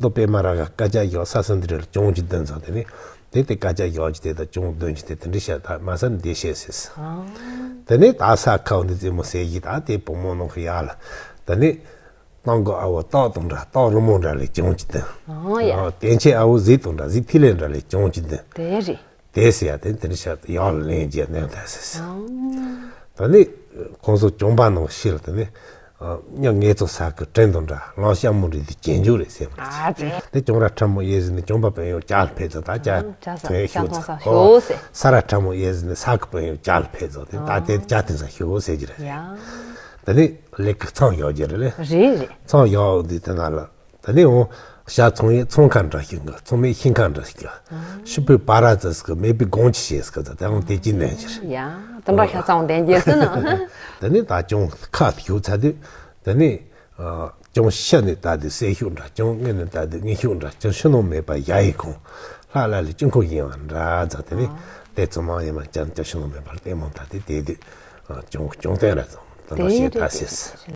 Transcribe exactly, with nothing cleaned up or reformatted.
རྡོ་པད་མ་ར་ག་བཀའ་རྒྱ་བཞག་ས་སོ་འདི་རེ་ལ་གྱོང་གཅིག་བདུན་ཚོགས། དེ་ནས་དེ་དེ་བཀའ་རྒྱ་བཞག་གཅིག་དེ་དང་གྱོང་བདུན་གཅིག་དེ་དེ་འདྲ་བཤད། ད་མ་ས་འདི་བཤད་ཟེར། དེ་ནས་ད་ས་ཁ་འོ་འདི་རྩེ་མོ་ཟེར་གི་ད་དེ་བུ་མོ་ནང་གི་ཡག་ལ། དེ་ནས་སྟག་གི་ཨ་བོ་སྟག་དང་འདྲ་སྟག་རི་མོ་འདྲ་ལས་གྱོང་གཅིག་བདུན། ཨོ་ཡ། ཨོ་དེ་ཆེ་ཨ་བོ་གཟིག་དང་འདྲ་གཟིག་ཐིག་ལེ་འདྲ་ལས་གྱོང་གཅིག་བདུན། དེ་རེད། དེ་ཟེར་ཡ་དེ་དེ་འདྲ་བཤད་ཡག་ལ་ལན་རྒྱག་གནང་ད་ཟེར། ཨོ། ད་ནི་ཁོང་ཚོ་གྱོང་པ་ནང་ཤི་ལ་དེ་ནི། ཨ་མྱི་ངལ་རྩོལ་ས་གི་བྲན་དང་འདྲ་གླང་ཤ་མོ་རི་དེ་གྱེན་འཇུག་རེད་ཟེར་མ་རེད། ཨ་ཙི། དེ་གྱོང་ར་ཁྲ་མོ་ཡེ་ཟིན་ནི་གྱོང་པ་དཔོན་གཡོག་ཇ་ལ་ཕེབས་ཚོ་ད་ཇ་ཨ་ཐོན་ཤོད་ཚོ། ཨོ་ཟེར། ས་ར་ཁྲ་མོ་ཡེ་ཟིན་ནི་ས་གི་དཔོན་གཡོག་ཇ་ལ་ཕེབས་ཚོ་དེ་ད་དེ་ཇ་ཐོན་ས་ཤོད་ཟེར་གྱི་རེད། ཡ། དེ་ནི་ལེགས་ཀྱི་ཚང་ཡོད་ཀྱི་རེད་ལེ། རེད་རེད། ཚང་ཡོད་དེ་དེ་ན་ལ། ད་ནི་འོང་། ཤ་ཚོང་ཡས་ཚོང་ཁ་འདྲ་ཞིག་གི་ཚོང་མས་ཤིང་ཁ་འདྲ་ཞིག་གི་ཤི་བོའི་བ་ར་ཙ་ཟིག་གི་མེད་པའི་དགོང་ཅི་བྱེད་ཟིག་གི་ད་འོང་དེ་ཅི་ནན་ཞིག་ཡ། དེ་འདྲ་ཤ་ཚང་ལྡན་རྒྱལ་སྲིད་ན། ད་ནི་ད་གྱོང་ཁ་ཞུ་ཚ་དུས། ད་ནི། གྱོང་ཤ་ནི་ད་དུས་སེ་ཤུག་འདྲ་གྱོང་ངན་ནི་ད་དུས་ངན་ཤུག་འདྲ་གྱོང་ཤུ་ནོ་མེད་པ་ཡ་ཡི་ཁོང་། ལྷ་ལ་ལི་ཅུང་ཁོ་ཡིན་བ་འདྲ་ཙ་དེ་ནི། དེ་ཚོ་མང་ཡིན་མ་ཅང་ཅང་ཤུ་ནོ་མེད་པ་ལྟད་མོ་ད་དེ་དེ་དུས། གྱོང་གྱོང་བསྟན་ར་ཙང་ད་འདྲ་བཤད་ད་ཟེར།